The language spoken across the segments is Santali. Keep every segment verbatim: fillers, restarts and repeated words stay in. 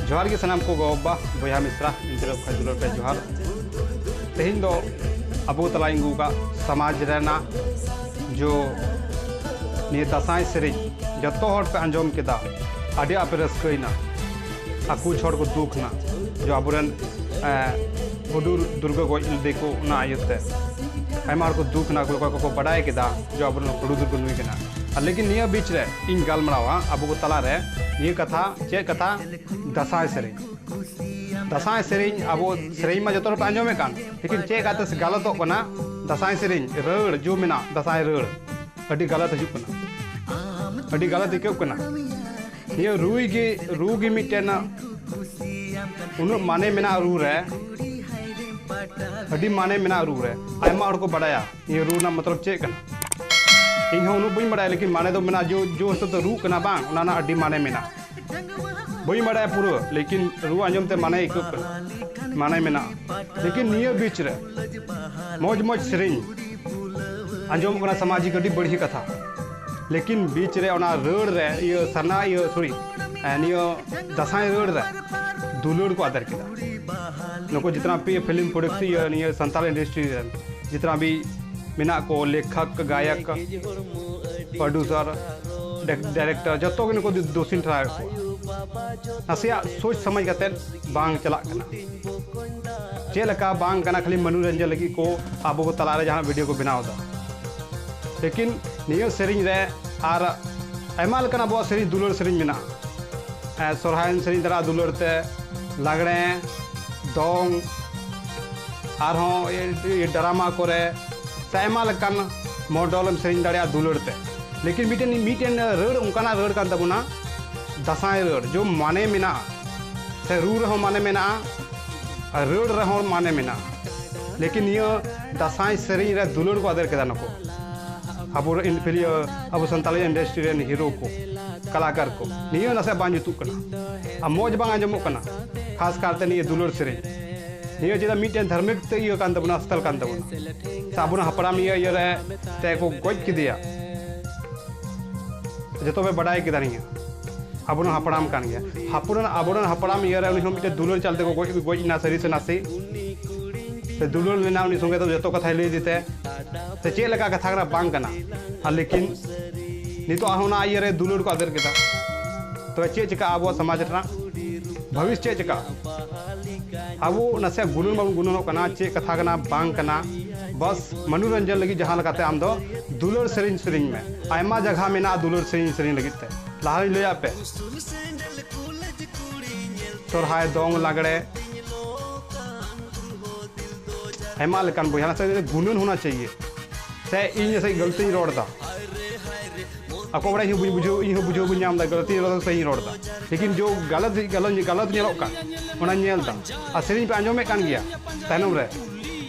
ᱡᱚᱦᱟᱨ ᱜᱮ ᱥᱟᱱᱟᱢ ᱠᱚ ᱜᱚ ᱵᱟᱵᱟ, ᱵᱚᱭᱦᱟ ᱢᱤᱥᱨᱟ, ᱤᱧ ᱛᱚᱨᱚᱯ ᱠᱷᱚᱱ ᱫᱩᱞᱟᱹᱲ ᱯᱮ ᱡᱚᱦᱟᱨ᱾ ᱛᱮᱦᱮᱧ ᱫᱚ ᱟᱵᱚ ᱛᱟᱞᱟ ᱟᱹᱜᱩ ᱟᱠᱟᱫ ᱥᱚᱢᱟᱡᱽ ᱨᱮᱱᱟᱜ ᱡᱚ ᱱᱤᱭᱟᱹ ᱫᱟᱸᱥᱟᱭ ᱥᱮᱨᱮᱧ ᱡᱚᱛᱚ ᱦᱚᱲ ᱯᱮ ᱟᱸᱡᱚᱢ ᱠᱮᱫᱟ, ᱟᱹᱰᱤ ᱟᱯᱮ ᱨᱟᱹᱥᱠᱟᱹᱭᱮᱱᱟ᱾ ᱟᱨ ᱠᱩᱪ ᱦᱚᱲ ᱠᱚ ᱫᱩᱠ ᱮᱱᱟ, ᱡᱚ ᱟᱵᱚᱨᱮᱱ, ᱮ, ᱦᱩᱰᱩᱨ ᱫᱩᱨᱜᱟᱹ ᱜᱚᱡ ᱞᱮᱫᱮ ᱠᱚ ᱚᱱᱟ ᱤᱭᱟᱹᱛᱮ᱾ ᱟᱭᱢᱟ ᱦᱚᱲ ᱠᱚ ᱫᱩᱠ ᱮᱱᱟ, ᱚᱠᱚᱭ ᱠᱚᱠᱚ ᱵᱟᱰᱟᱭ ᱠᱮᱫᱟ ᱡᱚ ᱟᱵᱚᱨᱮᱱ ᱦᱩᱰᱩᱨ ᱫᱩᱨᱜᱟᱹ ᱱᱩᱭ ᱠᱟᱱᱟ᱾ ᱟᱨ ᱞᱮᱠᱤᱱ ᱱᱤᱭᱟᱹ ᱵᱤᱪ ᱨᱮ ᱤᱧ ᱜᱟᱞᱢᱟᱨᱟᱣᱟ ᱟᱵᱚ ᱠᱚ ᱛᱟᱞᱟᱨᱮ ᱱᱤᱭᱟᱹ ᱠᱟᱛᱷᱟ, ᱪᱮᱫ ᱠᱟᱛᱷᱟ? ᱫᱟᱸᱥᱟᱭ ᱥᱮᱨᱮᱧ᱾ ᱫᱟᱸᱥᱟᱭ ᱥᱮᱨᱮᱧ ᱟᱵᱚ ᱥᱮᱨᱮᱧ ᱢᱟ ᱡᱚᱛᱚ ᱦᱚᱲ ᱯᱮ ᱟᱸᱡᱚᱢᱮᱫ ᱠᱟᱱ, ᱞᱮᱠᱤᱱ ᱪᱮᱫ ᱠᱟᱛᱮ ᱜᱟᱞᱚᱛᱚᱜ ᱠᱟᱱᱟ? ᱫᱟᱸᱥᱟᱭ ᱥᱮᱨᱮᱧ ᱨᱟᱹᱲ ᱡᱚ ᱢᱮᱱᱟᱜ, ᱫᱟᱸᱥᱟᱭ ᱨᱟᱹᱲ ᱟᱹᱰᱤ ᱜᱟᱞᱟᱛ ᱦᱤᱡᱩᱜ ᱠᱟᱱᱟ, ᱟᱹᱰᱤ ᱜᱟᱞᱟᱛ ᱟᱹᱭᱠᱟᱹᱜ ᱠᱟᱱᱟ᱾ ᱱᱤᱭᱟᱹ ᱨᱩᱭ ᱜᱮ, ᱨᱩ ᱜᱮ ᱢᱤᱫᱴᱮᱱ ᱩᱱᱟᱹᱜ ᱢᱟᱱᱮ ᱢᱮᱱᱟᱜᱼᱟ ᱨᱩ ᱨᱮ, ᱟᱹᱰᱤ ᱢᱟᱱᱮ ᱢᱮᱱᱟᱜᱼᱟ ᱨᱩ ᱨᱮ᱾ ᱟᱭᱢᱟ ᱦᱚᱲ ᱠᱚ ᱵᱟᱰᱟᱭᱟ ᱱᱤᱭᱟᱹ ᱨᱩ ᱨᱮᱱᱟᱜ ᱢᱚᱛᱞᱚᱵ ᱪᱮᱫ ᱠᱟᱱᱟ᱾ ᱤᱧ ᱦᱚᱸ ᱩᱱᱟᱹᱜ ᱵᱟᱹᱧ ᱵᱟᱰᱟᱭᱟ, ᱞᱮᱠᱤᱱ ᱢᱟᱱᱮ ᱫᱚ ᱢᱮᱱᱟᱜᱼᱟ, ᱡᱳ ᱡᱳ ᱦᱤᱥᱟᱹᱵ ᱛᱮ ᱨᱩ ᱠᱟᱱᱟ ᱵᱟᱝ, ᱚᱱᱟ ᱨᱮᱱᱟᱜ ᱟᱹᱰᱤ ᱢᱟᱱᱮ ᱢᱮᱱᱟᱜᱼᱟ᱾ ᱵᱟᱹᱧ ᱵᱟᱰᱟᱭᱟ ᱯᱩᱨᱟᱹ, ᱞᱮᱠᱤᱱ ᱨᱩ ᱟᱸᱡᱚᱢ ᱛᱮ ᱢᱟᱱᱮ ᱟᱹᱭᱠᱟᱹᱜ ᱠᱟᱱᱟ, ᱢᱟᱱᱮ ᱢᱮᱱᱟᱜᱼᱟ᱾ ᱞᱮᱠᱤᱱ ᱱᱤᱭᱟᱹ ᱵᱤᱪ ᱨᱮ ᱢᱚᱡᱽ ᱢᱚᱡᱽ ᱥᱮᱨᱮᱧ ᱟᱸᱡᱚᱢᱚᱜ ᱠᱟᱱᱟ, ᱥᱟᱢᱟᱡᱤᱠ ᱟᱹᱰᱤ ᱵᱟᱹᱲᱦᱤ ᱠᱟᱛᱷᱟ, ᱞᱮᱠᱤᱱ ᱵᱤᱪ ᱨᱮ ᱚᱱᱟ ᱨᱟᱹᱲ ᱨᱮ ᱤᱭᱟᱹ ᱥᱟᱨᱱᱟ ᱤᱭᱟᱹ ᱥᱚᱨᱤ, ᱱᱤᱭᱟᱹ ᱫᱟᱸᱥᱟᱭ ᱨᱟᱹᱲ ᱨᱮ ᱫᱩᱞᱟᱹᱲ ᱠᱚ ᱟᱫᱮᱨ ᱠᱮᱫᱟ᱾ ᱱᱩᱠᱩ ᱡᱤᱛᱱᱟ ᱯᱤ ᱯᱷᱤᱞᱢ ᱯᱨᱚᱰᱩᱠᱥ ᱤᱭᱟᱹ ᱱᱤᱭᱟᱹ ᱥᱟᱱᱛᱟᱲ ᱤᱱᱰᱟᱥᱴᱨᱤ ᱨᱮᱱ ᱡᱤᱛᱱᱟ ᱵᱤ ᱢᱮᱱᱟᱜ ᱠᱚ, ᱞᱮᱠᱷᱚᱠ, ᱜᱟᱭᱚᱠ, ᱯᱨᱚᱰᱩᱥᱟᱨ, ᱰᱟᱭᱨᱮᱠᱴᱚᱨ, ᱡᱚᱛᱚ ᱜᱮ ᱱᱩᱠᱩ ᱫᱚ ᱫᱳᱥᱤᱧ ᱴᱷᱟᱲᱟᱣᱮᱫ ᱠᱚᱣᱟ᱾ ᱱᱟᱥᱮᱭᱟᱜ ᱥᱳᱪ ᱥᱚᱢᱟᱡᱽ ᱠᱟᱛᱮᱫ ᱵᱟᱝ ᱪᱟᱞᱟᱜ ᱠᱟᱱᱟ᱾ ᱪᱮᱫ ᱞᱮᱠᱟ ᱵᱟᱝ ᱠᱟᱱᱟ, ᱠᱷᱟᱹᱞᱤ ᱢᱚᱱᱳᱨᱚᱧᱡᱚᱱ ᱞᱟᱹᱜᱤᱫ ᱠᱚ ᱟᱵᱚ ᱠᱚ ᱛᱟᱞᱟᱨᱮ ᱡᱟᱦᱟᱱᱟᱜ ᱵᱷᱤᱰᱤᱭᱳ ᱠᱚ ᱵᱮᱱᱟᱣ ᱮᱫᱟ᱾ ᱞᱮᱠᱤᱱ ᱱᱤᱭᱟᱹ ᱥᱮᱨᱮᱧ ᱨᱮ ᱟᱨ ᱟᱭᱢᱟ ᱞᱮᱠᱟᱱ ᱟᱵᱚᱣᱟᱜ ᱥᱮᱨᱮᱧ, ᱫᱩᱞᱟᱹᱲ ᱥᱮᱨᱮᱧ ᱢᱮᱱᱟᱜᱼᱟ᱾ ᱥᱚᱨᱦᱟᱭ ᱮᱢ ᱥᱮᱨᱮᱧ ᱫᱟᱲᱮᱭᱟᱜᱼᱟ ᱫᱩᱞᱟᱹᱲ ᱛᱮ, ᱞᱟᱜᱽᱲᱮ, ᱫᱚᱝ, ᱟᱨᱦᱚᱸ ᱰᱨᱟᱢᱟ ᱠᱚᱨᱮ ᱥᱮ ᱟᱭᱢᱟ ᱞᱮᱠᱟᱱ ᱢᱚᱰᱚᱞ ᱮᱢ ᱥᱮᱨᱮᱧ ᱫᱟᱲᱮᱭᱟᱜᱼᱟ ᱫᱩᱞᱟᱹᱲ ᱛᱮ᱾ ᱞᱮᱠᱤᱱ ᱢᱤᱫᱴᱮᱱ, ᱢᱤᱫᱴᱮᱱ ᱨᱟᱹᱲ ᱚᱱᱠᱟᱱᱟᱜ ᱨᱟᱹᱲ ᱠᱟᱱ ᱛᱟᱵᱚᱱᱟ, ᱫᱟᱸᱥᱟᱭ ᱨᱟᱹᱲ, ᱡᱚ ᱢᱟᱱᱮ ᱢᱮᱱᱟᱜᱼᱟ, ᱥᱮ ᱨᱩ ᱨᱮᱦᱚᱸ ᱢᱟᱱᱮ ᱢᱮᱱᱟᱜᱼᱟ, ᱟᱨ ᱨᱟᱹᱲ ᱨᱮᱦᱚᱸ ᱢᱟᱱᱮ ᱢᱮᱱᱟᱜᱼᱟ᱾ ᱞᱮᱠᱤᱱ ᱱᱤᱭᱟᱹ ᱫᱟᱸᱥᱟᱭ ᱥᱮᱨᱮᱧ ᱨᱮ ᱫᱩᱞᱟᱹᱲ ᱠᱚ ᱟᱫᱮᱨ ᱠᱮᱫᱟ ᱱᱩᱠᱩ᱾ ᱟᱵᱚ ᱨᱮᱱ ᱯᱷᱤᱞᱤᱭᱟᱹ, ᱟᱵᱚ ᱥᱟᱱᱛᱟᱲᱤ ᱤᱱᱰᱟᱥᱴᱨᱤ ᱨᱮᱱ ᱦᱤᱨᱳ ᱠᱚ, ᱠᱟᱞᱟᱠᱟᱨ ᱠᱚ, ᱱᱤᱭᱟᱹ ᱱᱟᱥᱮ ᱵᱟᱝ ᱡᱩᱛᱩᱜ ᱠᱟᱱᱟ᱾ ᱟᱨ ᱢᱚᱡᱽ ᱵᱟᱝ ᱟᱸᱡᱚᱢᱚᱜ ᱠᱟᱱᱟ, ᱠᱷᱟᱥ ᱠᱟᱨᱛᱮ ᱱᱤᱭᱟᱹ ᱫᱩᱞᱟᱹᱲ ᱥᱮᱨᱮᱧ᱾ ᱱᱤᱭᱟᱹ ᱪᱮᱫᱟᱜ ᱢᱤᱫᱴᱮᱱ ᱫᱷᱟᱨᱢᱤᱠ ᱛᱮ ᱤᱭᱟᱹ ᱠᱟᱱ ᱛᱟᱵᱚᱱᱟ, ᱥᱛᱷᱚᱞ ᱠᱟᱱ ᱛᱟᱵᱚᱱᱟ᱾ ᱥᱮ ᱟᱵᱚᱨᱮᱱ ᱦᱟᱯᱲᱟᱢ ᱤᱭᱟᱹ, ᱤᱭᱟᱹ ᱨᱮ ᱛᱮ ᱠᱚ ᱜᱚᱡ ᱠᱮᱫᱮᱭᱟ, ᱡᱚᱛᱚ ᱯᱮ ᱵᱟᱰᱟᱭ ᱠᱮᱫᱟ ᱱᱤᱭᱟᱹ᱾ ᱟᱵᱚᱨᱮᱱ ᱦᱟᱯᱲᱟᱢ ᱠᱟᱱ ᱜᱮᱭᱟ᱾ ᱦᱟᱯᱲᱟᱢ, ᱟᱵᱚᱨᱮᱱ ᱦᱟᱯᱲᱟᱢ ᱤᱭᱟᱹ ᱨᱮ ᱩᱱᱤ ᱦᱚᱸ ᱢᱤᱫᱴᱮᱱ ᱫᱩᱞᱟᱹᱲ ᱪᱟᱞ ᱛᱮᱠᱚ ᱜᱚᱡ, ᱜᱚᱡ ᱮᱱᱟ ᱥᱟᱹᱨᱤ ᱥᱮ ᱱᱟᱥᱮ᱾ ᱥᱮ ᱫᱩᱞᱟᱹᱲ ᱞᱮᱱᱟ ᱩᱱᱤ ᱥᱚᱸᱜᱮ ᱫᱚ ᱡᱚᱛᱚ ᱠᱟᱛᱷᱟᱭ ᱞᱟᱹᱭ ᱟᱫᱮ ᱛᱮ᱾ ᱥᱮ ᱪᱮᱫ ᱞᱮᱠᱟ ᱠᱟᱛᱷᱟ ᱠᱟᱱᱟ, ᱵᱟᱝ ᱠᱟᱱᱟ᱾ ᱟᱨ ᱞᱮᱠᱤᱱ ᱱᱤᱛᱚᱜ ᱟᱨᱦᱚᱸ ᱚᱱᱟ ᱤᱭᱟᱹ ᱨᱮ ᱫᱩᱞᱟᱹᱲ ᱠᱚ ᱟᱫᱮᱨ ᱠᱮᱫᱟ᱾ ᱛᱚᱵᱮ ᱪᱮᱫ ᱪᱤᱠᱟᱹᱜᱼᱟ ᱟᱵᱚᱣᱟᱜ ᱥᱚᱢᱟᱡᱽ ᱨᱮᱱᱟᱜ ᱵᱷᱚᱵᱤᱥ ᱪᱮᱫ ᱪᱤᱠᱟᱹᱜᱼᱟ? ᱟᱵᱚ ᱱᱟᱥᱮᱭᱟᱜ ᱜᱩᱱᱟᱹᱱ ᱵᱟᱵᱚᱱ ᱜᱩᱱᱟᱹᱱᱚᱜ ᱠᱟᱱᱟ, ᱪᱮᱫ ᱠᱟᱛᱷᱟ ᱠᱟᱱᱟ ᱵᱟᱝ ᱠᱟᱱᱟ᱾ ᱵᱟᱥ ᱢᱚᱱᱳᱨᱚᱧᱡᱚᱱ ᱞᱟᱹᱜᱤᱫ ᱡᱟᱦᱟᱸ ᱞᱮᱠᱟᱛᱮ ᱟᱢ ᱫᱚ ᱫᱩᱞᱟᱹᱲ ᱥᱮᱨᱮᱧ ᱥᱮᱨᱮᱧ ᱢᱮ᱾ ᱟᱭᱢᱟ ᱡᱟᱭᱜᱟ ᱢᱮᱱᱟᱜᱼᱟ ᱫᱩᱞᱟᱹᱲ ᱥᱮᱨᱮᱧ ᱥᱮᱨᱮᱧ ᱞᱟᱹᱜᱤᱫ ᱛᱮ᱾ ᱞᱟᱦᱟᱧ ᱞᱟᱹᱭᱟᱫ ᱯᱮ, ᱥᱚᱨᱦᱟᱭ, ᱫᱚᱝ, ᱞᱟᱜᱽᱲᱮ, ᱟᱭᱢᱟ ᱞᱮᱠᱟᱱ ᱵᱚᱭᱦᱟ ᱥᱮ ᱜᱩᱱᱟᱹᱱ ᱦᱳᱱᱟ ᱪᱟᱦᱤᱭᱮ᱾ ᱥᱮ ᱤᱧ ᱥᱮ ᱜᱟᱹᱞᱛᱤᱧ ᱨᱚᱲ ᱮᱫᱟ, ᱟᱠᱚ ᱵᱟᱲᱟᱭ ᱤᱧ ᱦᱚᱸ ᱵᱟᱹᱧ ᱵᱩᱡᱷᱟᱹᱣ, ᱤᱧ ᱦᱚᱸ ᱵᱩᱡᱷᱟᱹᱣ ᱵᱟᱹᱧ ᱧᱟᱢ ᱮᱫᱟ, ᱜᱟᱹᱞᱛᱤᱧ ᱨᱚᱲ ᱮᱫᱟ ᱥᱮ ᱤᱧ ᱨᱚᱲ ᱮᱫᱟ᱾ ᱞᱮᱠᱤᱱ ᱡᱚ ᱜᱟᱞᱟᱛ, ᱜᱟᱞᱟᱛ, ᱜᱟᱞᱟᱛ ᱧᱮᱞᱚᱜ ᱠᱟᱱ, ᱚᱱᱟᱧ ᱧᱮᱞ ᱮᱫᱟ᱾ ᱟᱨ ᱥᱮᱨᱮᱧ ᱯᱮ ᱟᱸᱡᱚᱢᱮᱫ ᱠᱟᱱ ᱜᱮᱭᱟ ᱛᱟᱭᱱᱚᱢ ᱨᱮ,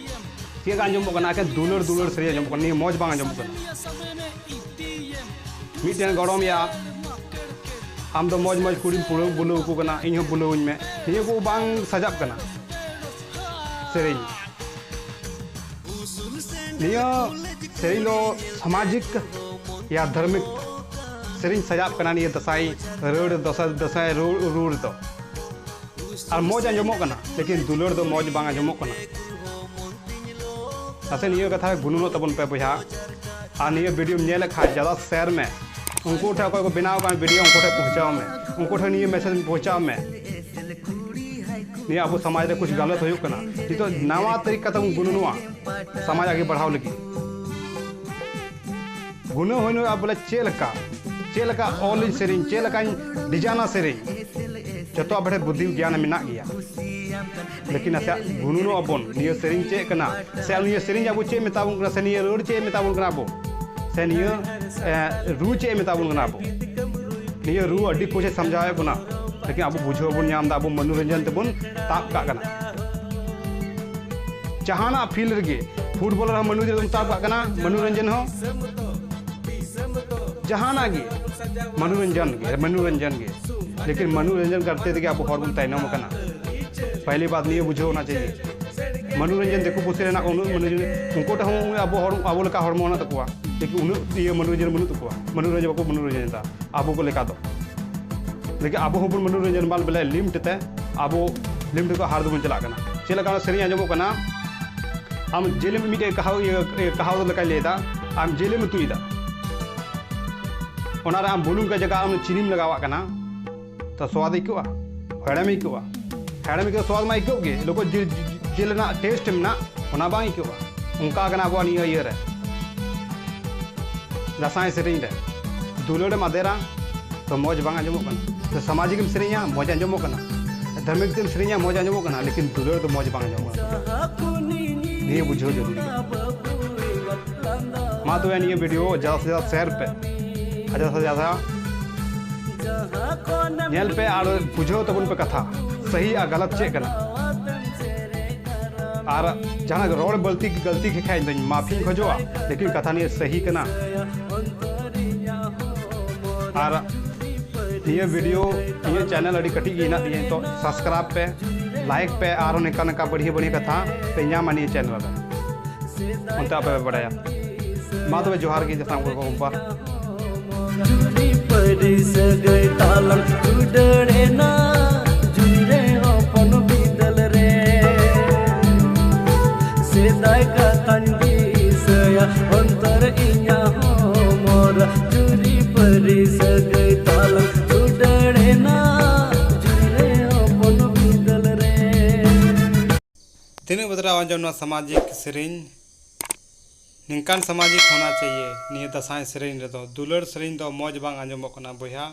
ᱪᱮᱫ ᱞᱮᱠᱟ ᱟᱸᱡᱚᱢᱚᱜ ᱠᱟᱱᱟ? ᱮᱠᱮᱱ ᱫᱩᱞᱟᱹᱲ ᱫᱩᱞᱟᱹᱲ ᱥᱮᱨᱮᱧ ᱟᱸᱡᱚᱢᱚᱜ ᱠᱟᱱᱟ᱾ ᱱᱤᱭᱟᱹ ᱢᱚᱡᱽ ᱵᱟᱝ ᱟᱸᱡᱚᱢᱚᱜ ᱠᱟᱱᱟ᱾ ᱢᱤᱫᱴᱮᱱ ᱜᱚᱲᱚᱢᱮᱭᱟ, ᱟᱢ ᱫᱚ ᱢᱚᱡᱽ ᱢᱚᱡᱽ ᱠᱩᱲᱤᱢ ᱯᱩᱨᱟᱹ ᱵᱩᱞᱟᱹᱣ ᱟᱠᱚ ᱠᱟᱱᱟ, ᱤᱧ ᱦᱚᱸ ᱵᱩᱞᱟᱹᱣᱟᱹᱧ ᱢᱮ, ᱱᱤᱭᱟᱹ ᱠᱚ ᱵᱟᱝ ᱥᱟᱡᱟᱜ ᱠᱟᱱᱟ ᱥᱮᱨᱮᱧ᱾ ᱱᱤᱭᱟᱹ ᱥᱮᱨᱮᱧ ᱫᱚ ᱥᱟᱢᱟᱡᱤᱠ ᱭᱟ ᱫᱷᱟᱨᱢᱤᱠ ᱥᱮᱨᱮᱧ ᱥᱟᱡᱟᱜ ᱠᱟᱱᱟ᱾ ᱱᱤᱭᱟᱹ ᱫᱟᱸᱥᱟᱭ ᱨᱟᱹᱲ, ᱫᱟᱸᱥᱟᱭ, ᱫᱟᱸᱥᱟᱭ ᱨᱩ, ᱨᱩ ᱨᱮᱫᱚ ᱟᱨ ᱢᱚᱡᱽ ᱟᱸᱡᱚᱢᱚᱜ ᱠᱟᱱᱟ, ᱞᱮᱠᱤᱱ ᱫᱩᱞᱟᱹᱲ ᱫᱚ ᱢᱚᱡᱽ ᱵᱟᱝ ᱟᱸᱡᱚᱢᱚᱜ ᱠᱟᱱᱟ᱾ ᱱᱟᱥᱮ ᱱᱤᱭᱟᱹ ᱠᱟᱛᱷᱟ ᱨᱮ ᱜᱩᱱᱟᱹᱱᱚᱜ ᱛᱟᱵᱚᱱ ᱯᱮ ᱵᱚᱭᱦᱟ, ᱟᱨ ᱱᱤᱭᱟᱹ ᱵᱷᱤᱰᱤᱭᱳᱢ ᱧᱮᱞᱮᱫ ᱠᱷᱟᱱ ᱡᱟᱫᱟ ᱥᱮᱭᱟᱨ ᱢᱮ᱾ ᱩᱱᱠᱩ ᱴᱷᱮᱱ ᱚᱠᱚᱭ ᱠᱚ ᱵᱮᱱᱟᱣ ᱟᱠᱟᱫ ᱵᱷᱤᱰᱤᱭᱳ ᱩᱱᱠᱩ ᱴᱷᱮᱱ ᱯᱚᱦᱪᱟᱣ ᱢᱮ, ᱩᱱᱠᱩ ᱴᱷᱮᱱ ᱱᱤᱭᱟᱹ ᱢᱮᱥᱮᱡᱽ ᱯᱚᱦᱪᱟᱣ ᱢᱮ᱾ ᱱᱤᱭᱟᱹ ᱟᱵᱚ ᱥᱚᱢᱟᱡᱽ ᱨᱮ ᱠᱩᱪ ᱜᱟᱞᱚᱛ ᱦᱩᱭᱩᱜ ᱠᱟᱱᱟ, ᱱᱤᱛᱚᱜ ᱱᱟᱣᱟ ᱛᱟᱹᱨᱤᱠᱟ ᱛᱮᱵᱚᱱ ᱜᱩᱱᱟᱹᱱᱚᱜᱼᱟ ᱥᱚᱢᱟᱡᱽ ᱟᱜᱮ ᱵᱟᱲᱦᱟᱣ ᱞᱟᱹᱜᱤᱫ᱾ ᱜᱩᱱᱟᱹ ᱦᱩᱭ ᱱᱩᱭ ᱵᱚᱞᱮ ᱪᱮᱫ ᱞᱮᱠᱟ, ᱪᱮᱫ ᱞᱮᱠᱟ ᱚᱞᱤᱧ ᱥᱮᱨᱮᱧ, ᱪᱮᱫ ᱞᱮᱠᱟᱧ ᱰᱤᱡᱟᱭᱤᱱᱟ ᱥᱮᱨᱮᱧ, ᱡᱚᱛᱚ ᱟᱯᱮ ᱴᱷᱮᱱ ᱵᱩᱫᱽᱫᱷᱤ ᱜᱮᱭᱟᱱ ᱢᱮᱱᱟᱜ ᱜᱮᱭᱟ᱾ ᱞᱮᱠᱤᱱ ᱱᱟᱥᱮᱭᱟᱜ ᱜᱩᱱᱟᱹᱱᱚᱜ ᱟᱵᱚᱱ, ᱱᱤᱭᱟᱹ ᱥᱮᱨᱮᱧ ᱪᱮᱫ ᱠᱟᱱᱟ, ᱥᱮ ᱱᱤᱭᱟᱹ ᱥᱮᱨᱮᱧ ᱟᱵᱚ ᱪᱮᱫ ᱢᱮᱛᱟ ᱵᱚᱱ ᱠᱟᱱᱟ, ᱥᱮ ᱱᱤᱭᱟᱹ ᱨᱟᱹᱲ ᱪᱮᱫ ᱢᱮᱛᱟ ᱵᱚᱱ ᱠᱟᱱᱟ ᱟᱵᱚ, ᱥᱮ ᱱᱤᱭᱟᱹ, ᱮ, ᱨᱩ ᱪᱮᱫ ᱢᱮᱛᱟ ᱵᱚᱱ ᱠᱟᱱᱟ ᱟᱵᱚ᱾ ᱱᱤᱭᱟᱹ ᱨᱩ ᱟᱹᱰᱤ ᱠᱩᱪᱮ ᱥᱟᱢᱡᱷᱟᱣᱮᱫ ᱵᱚᱱᱟ, ᱞᱮᱠᱤᱱ ᱟᱵᱚ ᱵᱩᱡᱷᱟᱹᱣ ᱵᱚᱱ ᱧᱟᱢ ᱮᱫᱟ, ᱟᱵᱚ ᱢᱚᱱᱳᱨᱚᱧᱡᱚᱱ ᱛᱮᱵᱚᱱ ᱛᱟᱵ ᱠᱟᱜ ᱠᱟᱱᱟ᱾ ᱡᱟᱦᱟᱱᱟᱜ ᱯᱷᱤᱞᱰ ᱨᱮᱜᱮ, ᱯᱷᱩᱴᱵᱚᱞ ᱨᱮᱦᱚᱸ ᱢᱚᱱᱳᱨᱚᱧᱡᱚᱱ ᱛᱟᱵ ᱠᱟᱜ ᱠᱟᱱᱟ, ᱢᱚᱱᱳᱨᱚᱧᱡᱚᱱ ᱦᱚᱸ ᱡᱟᱦᱟᱱᱟᱜ ᱜᱮ ᱢᱚᱱᱳᱨᱚᱧᱡᱚᱱ ᱜᱮ, ᱢᱚᱱᱳᱨᱚᱧᱡᱚᱱ ᱜᱮ᱾ ᱞᱮᱠᱤᱱ ᱢᱚᱱᱳᱨᱚᱧᱡᱚᱱ ᱠᱟᱨᱛᱮ ᱛᱮᱜᱮ ᱟᱵᱚ ᱦᱚᱲ ᱵᱚᱱ ᱛᱟᱭᱱᱚᱢ ᱟᱠᱟᱱᱟ᱾ ᱯᱟᱦᱞᱤ ᱵᱟᱛ ᱱᱤᱭᱟᱹ ᱵᱩᱡᱷᱟᱹᱣ ᱚᱱᱟ ᱪᱟᱦᱤᱭᱮ᱾ ᱢᱚᱱᱳᱨᱚᱧᱡᱚᱱ ᱫᱤᱠᱩ ᱯᱩᱥᱤ ᱨᱮᱱᱟᱜ ᱩᱱᱟᱹᱜ ᱢᱚᱱᱳᱨᱚᱧᱡᱚᱱ, ᱩᱱᱠᱩ ᱴᱷᱮᱱ ᱦᱚᱸ ᱟᱵᱚ ᱦᱚᱲ, ᱟᱵᱚ ᱞᱮᱠᱟ ᱦᱚᱲᱢᱚ ᱢᱮᱱᱟᱜ ᱛᱟᱠᱚᱣᱟ, ᱞᱮᱠᱤᱱ ᱩᱱᱟᱹᱜ ᱤᱭᱟᱹ ᱢᱚᱱᱳᱨᱚᱧᱡᱚᱱ ᱵᱟᱹᱱᱩᱜ ᱛᱟᱠᱚᱣᱟ, ᱢᱚᱱᱳᱨᱚᱧᱡᱚᱱ ᱵᱟᱠᱚ ᱢᱚᱱᱳᱨᱚᱧᱡᱚᱱ ᱮᱫᱟ ᱟᱵᱚ ᱠᱚ ᱞᱮᱠᱟ ᱫᱚ᱾ ᱞᱮᱠᱤᱱ ᱟᱵᱚ ᱦᱚᱸᱵᱚᱱ ᱢᱚᱱᱳᱨᱚᱧᱡᱚᱱ ᱢᱟᱞ ᱵᱚᱞᱮ ᱞᱤᱢᱴ ᱛᱮ, ᱟᱵᱚ ᱞᱤᱢᱴ ᱠᱚ ᱦᱟᱨ ᱫᱚᱵᱚᱱ ᱪᱟᱞᱟᱜ ᱠᱟᱱᱟ᱾ ᱪᱮᱫ ᱞᱮᱠᱟ ᱚᱱᱟ ᱥᱮᱨᱮᱧ ᱟᱸᱡᱚᱢᱚᱜ ᱠᱟᱱᱟ, ᱟᱢ ᱡᱮᱞᱮᱢ ᱢᱤᱫᱴᱮᱡ ᱠᱟᱦᱟᱣ, ᱤᱭᱟᱹ, ᱤᱭᱟᱹ, ᱠᱟᱦᱟᱣ ᱞᱮᱠᱟᱭ ᱞᱟᱹᱭᱫᱟ, ᱟᱢ ᱡᱮᱞᱮᱢ ᱩᱛᱩᱭᱮᱫᱟ, ᱚᱱᱟᱨᱮ ᱟᱢ ᱵᱩᱞᱩᱝ ᱠᱚ ᱡᱟᱭᱜᱟ ᱟᱢ ᱪᱤᱱᱤᱢ ᱞᱟᱜᱟᱣᱟᱜ ᱠᱟᱱᱟ, ᱛᱚ ᱥᱣᱟᱫ ᱟᱹᱭᱠᱟᱹᱜᱼᱟ? ᱦᱮᱲᱮᱢ ᱟᱹᱭᱠᱟᱹᱜᱼᱟ? ᱦᱮᱲᱮᱢ ᱟᱹᱭᱠᱟᱹᱜ, ᱥᱣᱟᱫ ᱢᱟ ᱟᱹᱭᱠᱟᱹᱜ ᱜᱮ, ᱞᱳᱠᱚ ᱡᱤᱞ, ᱡᱤᱞ ᱨᱮᱱᱟᱜ ᱴᱮᱥᱴ ᱢᱮᱱᱟᱜ, ᱚᱱᱟ ᱵᱟᱝ ᱟᱹᱭᱠᱟᱹᱜᱼᱟ᱾ ᱚᱱᱠᱟ ᱠᱟᱱᱟ ᱟᱵᱚᱣᱟᱜ ᱱᱤᱭᱟᱹ ᱤᱭᱟᱹ ᱨᱮ, ᱫᱟᱸᱥᱟᱭ ᱥᱮᱨᱮᱧ ᱨᱮ ᱫᱩᱞᱟᱹᱲᱮᱢ ᱟᱫᱮᱨᱟ ᱛᱚ ᱢᱚᱡᱽ ᱵᱟᱝ ᱟᱸᱡᱚᱢᱚᱜ ᱠᱟᱱᱟ᱾ ᱥᱮ ᱥᱟᱢᱟᱡᱤᱠ ᱮᱢ ᱥᱮᱨᱮᱧᱟ, ᱢᱚᱡᱽ ᱟᱸᱡᱚᱢᱚᱜ ᱠᱟᱱᱟ᱾ ᱫᱷᱟᱨᱢᱤᱠ ᱛᱮᱢ ᱥᱮᱨᱮᱧᱟ, ᱢᱚᱡᱽ ᱟᱸᱡᱚᱢᱚᱜ ᱠᱟᱱᱟ, ᱞᱮᱠᱤᱱ ᱫᱩᱞᱟᱹᱲ ᱫᱚ ᱢᱚᱡᱽ ᱵᱟᱝ ᱟᱸᱡᱚᱢᱚᱜ ᱠᱟᱱᱟ᱾ ᱱᱤᱭᱟᱹ ᱵᱩᱡᱷᱟᱹᱣ ᱡᱟᱹᱨᱩᱨᱤ ᱠᱟᱱᱟ᱾ ᱢᱟ ᱛᱚᱵᱮ ᱱᱤᱭᱟᱹ ᱵᱷᱤᱰᱤᱭᱳ ᱡᱟᱫᱟ ᱥᱮ ᱡᱟᱫᱟ ᱥᱮᱭᱟᱨ ᱯᱮ, ᱟᱨ ᱡᱟᱫᱟ ᱥᱮ ᱡᱟᱫᱟ ᱧᱮᱞ ᱯᱮ ᱟᱨ ᱵᱩᱡᱷᱟᱹᱣ ᱛᱟᱵᱚᱱ ᱯᱮ ᱠᱟᱛᱷᱟ, ᱥᱟᱹᱦᱤ ᱟᱨ ᱜᱟᱞᱟᱛ ᱪᱮᱫ ᱠᱟᱱᱟ᱾ ᱟᱨ ᱡᱟᱦᱟᱱᱟᱜ ᱨᱚᱲ ᱵᱟᱹᱞᱛᱤ, ᱜᱟᱹᱞᱛᱤ ᱠᱷᱟᱡ ᱫᱚᱧ ᱢᱟᱯᱷᱤᱧ ᱠᱷᱚᱡᱚᱜᱼᱟ, ᱞᱮᱠᱤᱱ ᱠᱟᱛᱷᱟ ᱱᱤᱭᱟᱹ ᱥᱟᱹᱦᱤ ᱠᱟᱱᱟ᱾ ᱟᱨ ᱱᱤᱭᱟᱹ ᱵᱷᱤᱰᱤᱭᱳ, ᱤᱧᱟᱹᱜ ᱪᱮᱱᱮᱞ ᱟᱹᱰᱤ ᱠᱟᱹᱴᱤᱡ ᱜᱮ ᱦᱮᱱᱟᱜ ᱛᱤᱧᱟᱹ, ᱱᱤᱛᱚᱜ ᱥᱟᱵᱥᱠᱨᱟᱭᱤᱵᱽ ᱯᱮ, ᱞᱟᱭᱤᱠ ᱯᱮ, ᱟᱨᱦᱚᱸ ᱱᱚᱝᱠᱟ ᱱᱚᱝᱠᱟ ᱵᱟᱹᱲᱦᱤ ᱵᱟᱹᱲᱦᱤ ᱠᱟᱛᱷᱟ ᱯᱮ ᱧᱟᱢᱟ ᱱᱤᱭᱟᱹ ᱪᱮᱱᱮᱞ ᱨᱮ, ᱚᱱᱛᱮ ᱟᱯᱮ ᱯᱮ ᱵᱟᱲᱟᱭᱟ᱾ ᱢᱟ ᱛᱚᱵᱮ ᱡᱚᱦᱟᱨ ᱜᱮ ᱡᱚᱛᱚ ᱠᱚ ᱵᱟᱵᱟ᱾ ᱡᱩᱨᱤ ᱯᱟᱹᱨᱤ ᱥᱟᱹᱜᱟᱹᱭ ᱛᱟᱞᱟᱝ ᱪᱩᱰᱟᱹᱲ ᱮᱱᱟ, ᱡᱩᱨᱤ ᱨᱮ ᱦᱚᱯᱚᱱ ᱵᱤᱫᱟᱹᱞ ᱨᱮ᱾ ᱥᱮᱫᱟᱭ ᱠᱟᱛᱷᱟᱧ ᱫᱤᱥᱟᱹᱭᱟ, ᱚᱱᱛᱚᱨ ᱤᱧᱟᱹᱜ ᱦᱚᱸ ᱢᱚᱨᱟ᱾ ᱡᱩᱨᱤ ᱯᱟᱹᱨᱤ ᱥᱟᱹᱜᱟᱹᱭ ᱛᱟᱞᱟᱝ ᱪᱩᱰᱟᱹᱲ ᱮᱱᱟ, ᱡᱩᱨᱤ ᱨᱮ ᱦᱚᱯᱚᱱ ᱵᱤᱫᱟᱹᱞ ᱨᱮ᱾ ᱛᱤᱱᱟᱹᱜ ᱵᱟᱛᱨᱟᱣ ᱟᱸᱡᱚᱢ ᱱᱚᱣᱟ ᱥᱟᱢᱟᱡᱤᱠ ᱥᱮᱨᱮᱧ, ᱱᱤᱝᱠᱟᱱ ᱥᱟᱢᱟᱡᱤᱠ ᱦᱳᱱᱟ ᱪᱟᱦᱤᱭᱮ᱾ ᱱᱤᱭᱟᱹ ᱫᱟᱸᱥᱟᱭ ᱥᱮᱨᱮᱧ ᱨᱮᱫᱚ ᱫᱩᱞᱟᱹᱲ ᱥᱮᱨᱮᱧ ᱫᱚ ᱢᱚᱡᱽ ᱵᱟᱝ ᱟᱸᱡᱚᱢᱚᱜ ᱠᱟᱱᱟ ᱵᱚᱭᱦᱟ᱾